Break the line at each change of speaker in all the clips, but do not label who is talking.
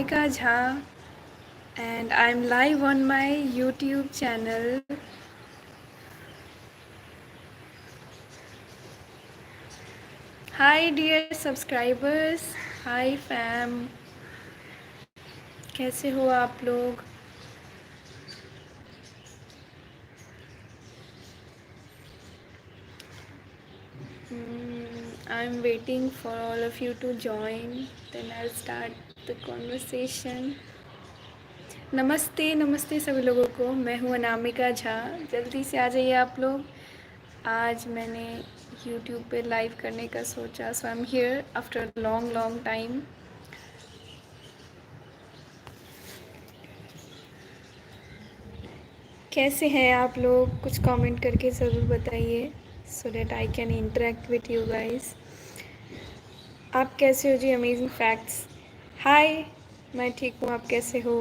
Anamika Jha and I'm live on my YouTube channel. Hi dear subscribers, hi fam. कैसे हो आप लोग? I'm waiting for all of you to join, then I'll start the conversation. नमस्ते नमस्ते सभी लोगों को, मैं हूं अनामिका झा। जल्दी से आ जाइए आप लोग। आज मैंने YouTube पे लाइव करने का सोचा, so I am here after long long time. कैसे हैं आप लोग? कुछ कमेंट करके ज़रूर बताइए so that I can interact with you guys. आप कैसे हो जी? अमेजिंग फैक्ट्स, हाय, मैं ठीक हूँ, आप कैसे हो?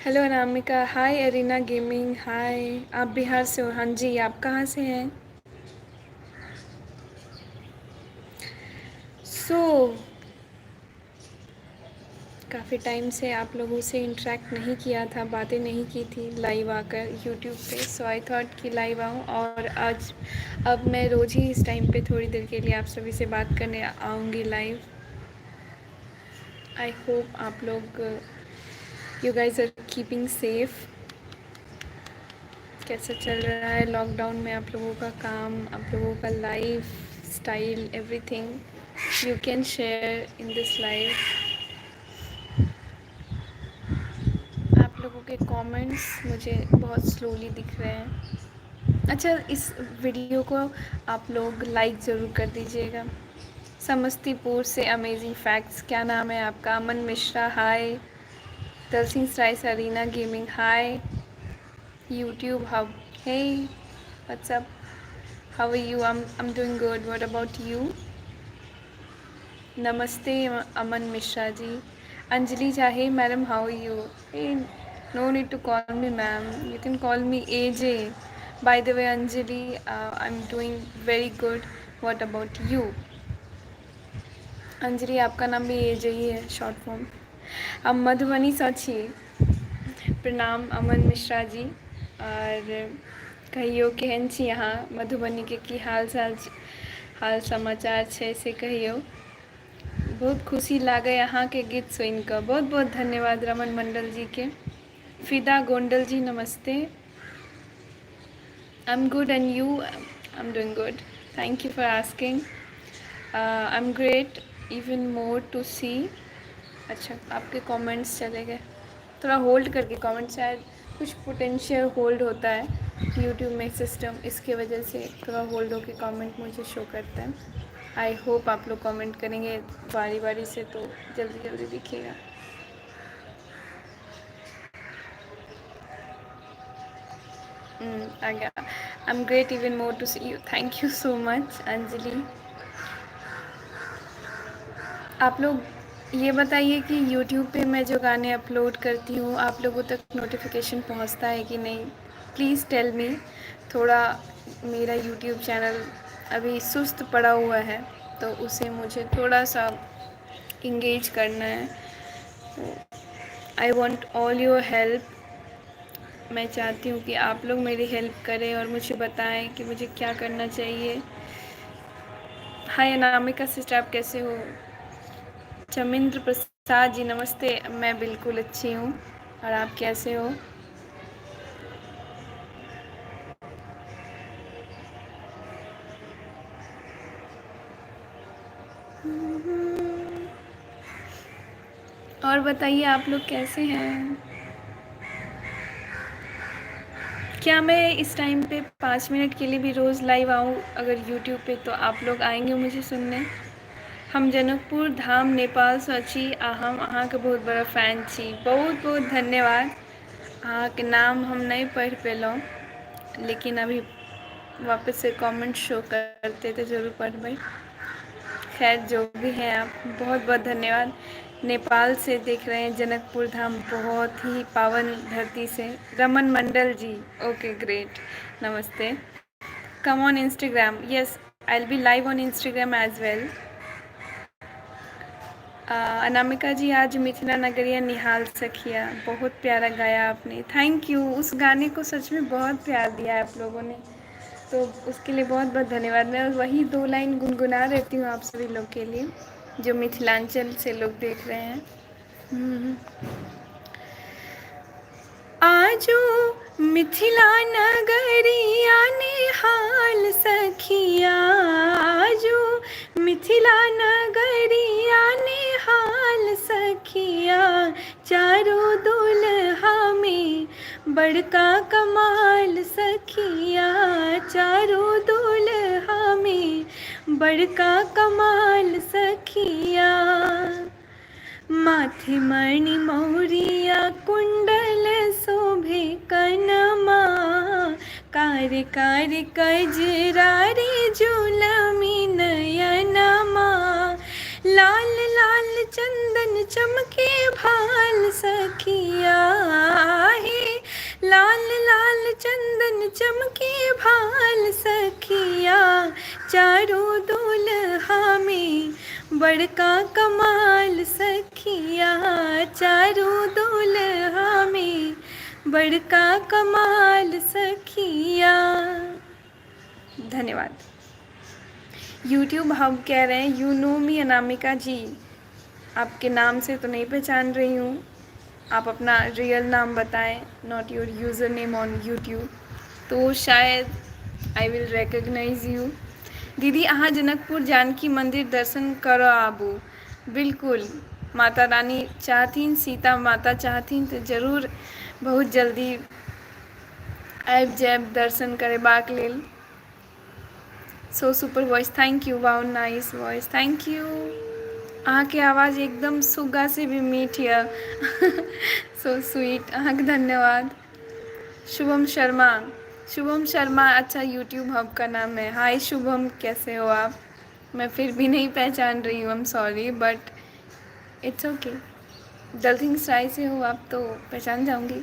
Hello Anamika, hi Arena gaming, hi. आप बिहार से हो? हाँ जी, आप कहाँ से हैं? सो काफ़ी टाइम से आप लोगों से इंटरेक्ट नहीं किया था, बातें नहीं की थी लाइव आकर YouTube pay. So I thought कि लाइव आऊँ और आज अब मैं रोज़ ही इस टाइम पे थोड़ी देर के लिए आप सभी से बात करने आऊँगी लाइव। I hope आप लोग you guys are keeping safe. कैसा चल रहा है लॉकडाउन में आप लोगों का काम, आप लोगों का life style, everything you can share in this live. आप लोगों के कमेंट्स मुझे बहुत स्लोली दिख रहे हैं। अच्छा, इस वीडियो को आप लोग लाइक ज़रूर कर दीजिएगा। समस्तीपुर से अमेजिंग फैक्ट्स, क्या नाम है आपका? अमन मिश्रा, हाय। दलसिंह सराय से Areena gaming, hi. YouTube hub, hey what's up, how are you? I am doing good, what about you? Namaste Aman Mishra ji. Anjali Jha, hey madam, how are you? Hey, no need to call me ma'am, you can call me A J. By the way Anjali, I am doing very good, what about you? Anjali, आपका नाम भी ए जे ही है, short form. हम मधुबनी सँ छी। प्रणाम अमन मिश्रा जी। और कहियो केहन छी अहाँ? मधुबनी के की हाल चाल, हाल समाचार छै से कहियो। बहुत खुशी लागै अहाँके गीत सुनि कऽ। बहुत बहुत धन्यवाद रमन मंडल जी के। फिदा गोंडल जी नमस्ते। I am good and you? I am doing good, thank you for asking. I am great, even more to see. अच्छा, आपके कमेंट्स चले गए, थोड़ा होल्ड करके कमेंट, शायद कुछ पोटेंशियल होल्ड होता है यूट्यूब में सिस्टम, इसके वजह से थोड़ा होल्ड होके कमेंट मुझे शो करता है। I hope आप लोग कमेंट करेंगे बारी बारी से तो जल्दी जल्दी दिखेगा। आ गया। I am great, even more to see you, thank you so much Anjali. आप लोग ये बताइए कि यूट्यूब पे मैं जो गाने अपलोड करती हूँ आप लोगों तक नोटिफिकेशन पहुँचता है कि नहीं? Please tell me. थोड़ा मेरा यूट्यूब चैनल अभी सुस्त पड़ा हुआ है तो उसे मुझे थोड़ा सा इंगेज करना है। तो I want all your help. मैं चाहती हूँ कि आप लोग मेरी हेल्प करें और मुझे बताएं कि मुझे क्या करना चाहिए। हाय अनामिका सिस्टर, आप कैसे हो? चमिंद्र प्रसाद जी नमस्ते, मैं बिल्कुल अच्छी हूँ और आप कैसे हो? और बताइए आप लोग कैसे हैं? क्या मैं इस टाइम पे 5 मिनट के लिए भी रोज़ लाइव आऊँ अगर यूट्यूब पे, तो आप लोग आएंगे मुझे सुनने? हम जनकपुर धाम नेपाल से छी आ हम अहाँके बहुत बड़ा फैन छी। बहुत बहुत धन्यवाद। अहाँके नाम हम नहीं पढ़ि पेलहुँ, लेकिन अभी वापस से कमेंट शो करते तो जरूर पढ़बै। खैर जो भी हैं आप, बहुत बहुत धन्यवाद। नेपाल से देख रहे हैं जनकपुर धाम, बहुत ही पावन धरती से। रमन मंडल जी, ओके ग्रेट, नमस्ते। Come on Instagram, yes I will be live on Instagram as well. Anamika ji, आज मिथिला नगरिया निहाल सखिया बहुत प्यारा गाया आपने, thank you. उस गाने को सच में बहुत प्यार दिया है आप लोगों ने, तो उसके लिए बहुत बहुत धन्यवाद। मैं वही 2 लाइन गुनगुना देती हूँ आप सभी लोग के लिए जो मिथिलांचल से लोग देख रहे हैं। आजो मिथिला नगरिया निहाल सखिया, आजो मिथिला नगरिया निहाल सखिया, चारों दुल्हा में बड़का कमाल सखिया, चारों दुल्हा में बड़का कमाल सखिया। माथे मणि मौरिया कुंडल शोभे कनमा, कार कार कजरारे झूलमी नयनमा, लाल लाल चंदन चमके भाल सखिया हे, लाल लाल चंदन चमके भाल सखिया, चारों दुल्हा में बड़का कमाल सखिया, चारों दुल्हा में बड़का कमाल सखिया। धन्यवाद। यूट्यूब हम कह रहे हैं you know me Anamika ji, आपके नाम से तो नहीं पहचान रही हूँ, आप अपना रियल नाम बताएं, not your user name on YouTube, तो शायद I will recognise you. दीदी अहाँ जनकपुर जानकी मंदिर दर्शन करऽ आबू। बिल्कुल, माता रानी चाहथिन, सीता माता चाहथिन तऽ जरूर बहुत जल्दी आबि जायब दर्शन करेबाक लेल। So super voice, thank you, wow nice voice, thank you. अहाँके आवाज़ एकदम सुग्गा से भी मीठ यऽ, सो स्वीट, अहाँके धन्यवाद। शुभम शर्मा, शुभम शर्मा, अच्छा यूट्यूब हब का नाम है। हाय शुभम, कैसे हो आप? मैं फिर भी नहीं पहचान रही हूँ, I am sorry but it's okay. Dalsinghsarai से हो आप तो पहचान जाऊँगी।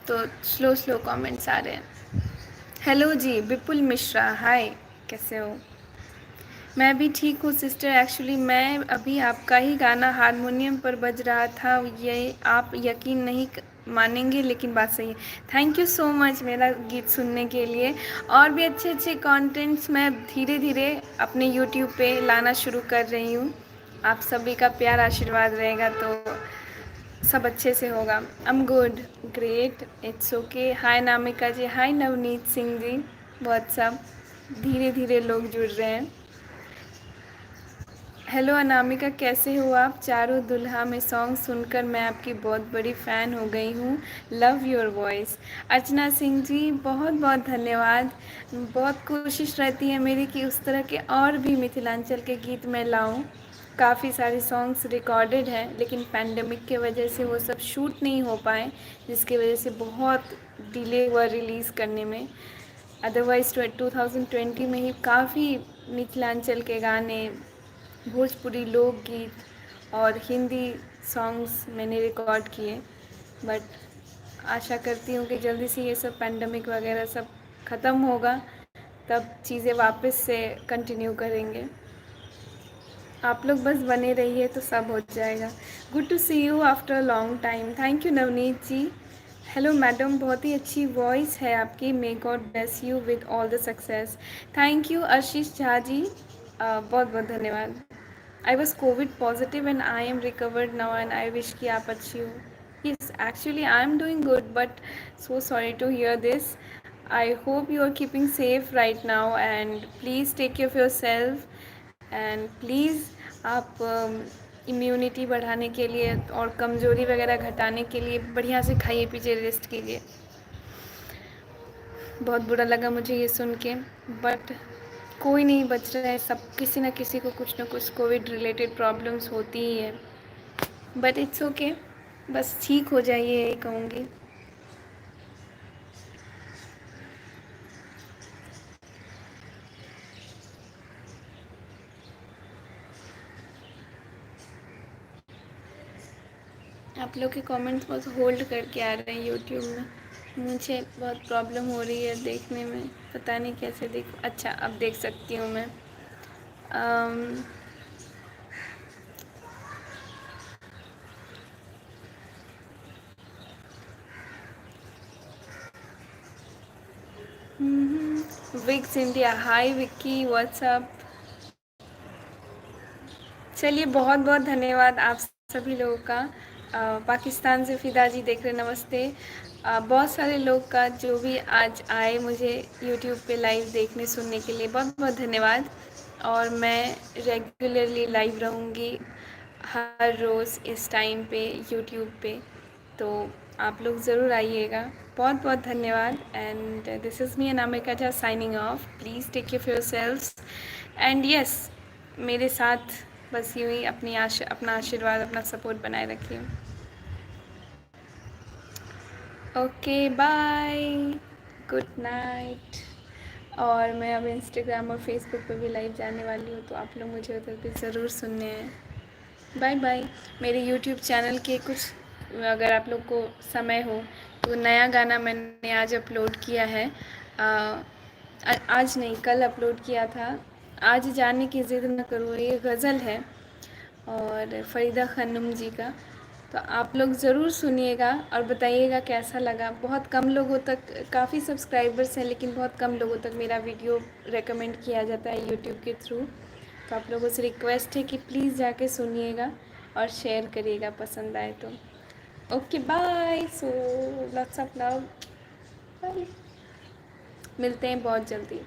तो स्लो स्लो कमेंट्स आ रहे हैं। हेलो जी विपुल मिश्रा, हाय, कैसे हो? मैं भी ठीक हूँ सिस्टर। एक्चुअली मैं अभी आपका ही गाना हारमोनियम पर बज रहा था, ये आप यकीन नहीं मानेंगे लेकिन बात सही है। Thank you so much मेरा गीत सुनने के लिए। और भी अच्छे अच्छे कंटेंट्स मैं धीरे धीरे अपने यूट्यूब पे लाना शुरू कर रही हूँ। आप सभी का प्यार आशीर्वाद रहेगा तो सब अच्छे से होगा। I am good, great, it's okay. Hi Namika ji, hi Navneet Singh ji, what's up. धीरे धीरे लोग जुड़ रहे हैं। हेलो अनामिका, कैसे हो आप? चारों दुल्हा में सॉन्ग सुनकर मैं आपकी बहुत बड़ी फ़ैन हो गई हूँ, love your voice. Archana Singh ji, बहुत बहुत धन्यवाद। बहुत कोशिश रहती है मेरी कि उस तरह के और भी मिथिलांचल के गीत मैं लाऊं। काफ़ी सारे सॉन्ग्स रिकॉर्डेड हैं लेकिन पैंडमिक के वजह से वो सब शूट नहीं हो पाए, जिसकी वजह से बहुत डिले हुआ रिलीज़ करने में। अदरवाइज़ 2020 में ही काफ़ी मिथिलांचल के गाने, भोजपुरी लोकगीत और हिंदी सॉन्ग्स मैंने रिकॉर्ड किए। बट आशा करती हूँ कि जल्दी से ये सब पैंडमिक वगैरह सब ख़त्म होगा, तब चीज़ें वापस से कंटिन्यू करेंगे। आप लोग बस बने रहिए तो सब हो जाएगा। Good to see you after a long time, thank you Navneet ji. Hello madam, बहुत ही अच्छी वॉइस है आपकी, may God bless you with all the success. Thank you Ashish Jha ji, बहुत बहुत धन्यवाद। I was covid positive and I am recovered now and I wish कि आप अच्छी हो। Yes, actually I am doing good but so sorry to hear this. I hope you are keeping safe right now and please take care of yourself and please आप immunity बढ़ाने के लिए और कमज़ोरी वगैरह घटाने के लिए बढ़िया से खाइए पीजिए, रेस्ट कीजिए। बहुत बुरा लगा मुझे ये सुन के, बट कोई नहीं बच रहा है, सब किसी ना किसी को कुछ ना कुछ कोविड रिलेटेड प्रॉब्लम्स होती ही है। बट it's okay, बस ठीक हो जाइए यही कहूँगी। आप लोग के कमेंट्स बहुत होल्ड करके आ रहे हैं यूट्यूब में, मुझे बहुत प्रॉब्लम हो रही है देखने में, पता नहीं कैसे देखूँ। अच्छा अब देख सकती हूँ मैं। Vicks India, hi Vicky, what's up. चलिए बहुत बहुत धन्यवाद आप सभी लोगों का। पाकिस्तान से फ़िदा जी देख रहे, नमस्ते। बहुत सारे लोग का जो भी आज आए मुझे यूट्यूब पे लाइव देखने सुनने के लिए, बहुत बहुत धन्यवाद। और मैं रेगुलरली लाइव रहूँगी हर रोज़ इस टाइम पे यूट्यूब पे, तो आप लोग ज़रूर आइएगा। बहुत बहुत धन्यवाद। And this is me Anamika Jha signing off. Please take care of yourselves and yes, मेरे साथ बस यूँ ही अपना आशीर्वाद, अपना सपोर्ट बनाए रखिए। ओके, बाय, गुड नाइट। और मैं अब इंस्टाग्राम और फेसबुक पे भी लाइव जाने वाली हूँ, तो आप लोग मुझे उधर भी ज़रूर सुनने हैं। Bye bye. मेरे यूट्यूब चैनल के कुछ, अगर आप लोग को समय हो तो नया गाना मैंने आज अपलोड किया है, आज नहीं कल अपलोड किया था, आज जाने की ज़िद न करो, ये गज़ल है और फरीदा खन्नुम जी का, तो आप लोग ज़रूर सुनिएगा और बताइएगा कैसा लगा। बहुत कम लोगों तक, काफ़ी सब्सक्राइबर्स हैं लेकिन बहुत कम लोगों तक मेरा वीडियो रेकमेंड किया जाता है यूट्यूब के थ्रू, तो आप लोगों से रिक्वेस्ट है कि प्लीज़ जाके सुनिएगा और शेयर करिएगा पसंद आए तो। Okay bye, so lots of love, bye, मिलते हैं बहुत जल्दी।